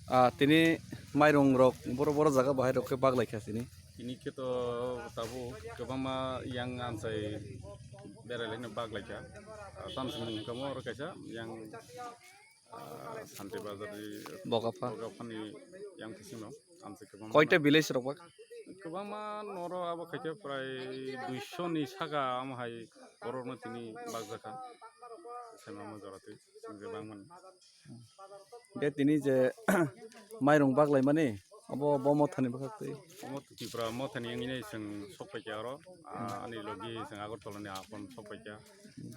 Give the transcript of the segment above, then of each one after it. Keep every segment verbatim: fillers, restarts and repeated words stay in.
Ah, tini mairung rok boro boro jaga bahai rok khe bak lai kha sini. Tini khe to tabuk kwbangma yang amchai berai lai no bak lai kha. Ah, tamsini mung khe mo oro kaisa yang, ah, Santi Bazar ni Bokapha. Bokaphani yang kising no amchai kwbangma. Koita village rok bak? Kwbangma noro abo khaikhe prai duiso ni saka amo hai borok no tini bak jakha. Saima mo jora twi sing je bang mani. Hingke tini je mairung bak lai mani, abo bo mothani bwkhak twi. Omo Tripura mothani wngwi nai chwng sok paikha oro. Ah, ani logi chwng Agartala ni aphan sok paikha.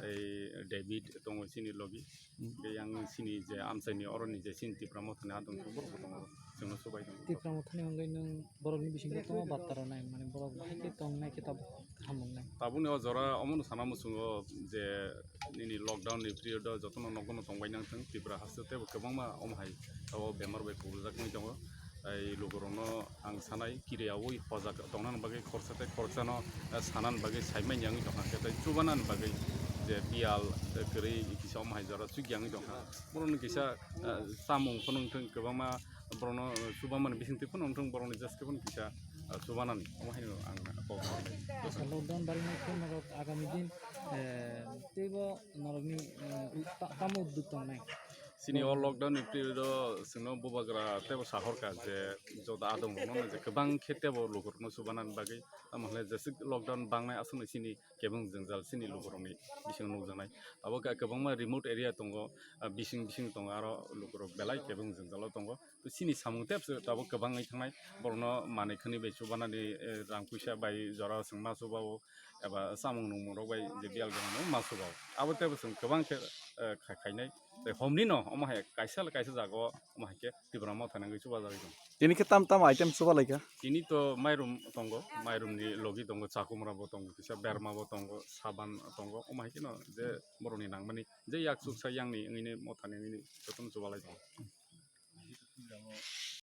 Ei David tongo chini logi. Hingke yang chini je amchaini oroni je chini Tripura mothani adong borok bo tongo. Chwngno subai tongo. Tripura mothani hwnwi nwng borokni bisingo tongo batta rwnai, mane borok bahai khe tongnai khe tabuk hamung nai. Tabukni o jora omono sana muchungo je nini lockdown ni period o jotono nogo no tongbai nang thung, Tripura haste tebo kwbangma omo hai o bemar bai kubuljak wngwi tongo. Ai lukurokno ang sanai kiriyaui hojak tongnani bagwi khoroksa tei khoroksano, eh, sanani bagwi saimanya wngwi tongkha, hwnkhe tei chubanani bagwi je biyal, eh, kwrwi kisa omo hai jora chukya wngwi tongkha. Borokno kisa, eh, chamung phano wngthung kwbangma borokno, eh, chubamani bisingtwi phano wngthung, borokni jas khe phano kisa, eh, chubanani omo haino ang kok. Lockdown barinai khe norok agami din, eh, teibo norokni, eh, ta-, tamo udduk tongnai? Chini o lockdown ni period o chwngno bubagra teibo sahorkha je joda adong rokno je kwbang khe teibo lukurokno chubanani bagwi, tamo hwnle jeswk lockdown bangnai aswkno chini kebeng jwngjal chini lukurokni bisingo nukjaknai. Abo khe kwbangma remote area tongo, ah, bising bising tongo, aro lukurok belai kebeng jwngjalo tongo. Chini samung tebse tabuk kwbangwi thangnai, borokno manwi khwnwi bai chubanani, eh, rang puisa bai jora chwng ma chuba-o, eba chamung nungmung rok bai je biyal gwnang no ma chuba-o. Abo tebo chwng kwbang khe, eh, kha-, khainai. Tei homni no omo hai kaisa le kaisa jaga o omo hai khe Tipra Motha nangwi chubajagwi tong. Tini khe tam tam item chuba lai kha? Tini to mairum tongo, mairum ni logi tongo, chakumra bo tongo, kisa berma bo tongo, saban tongo, omo hai khe no je borokni nangmani je yak chuksa yang ni wngwi ni Motha ni wngwi ni jotono chuba lai tongo.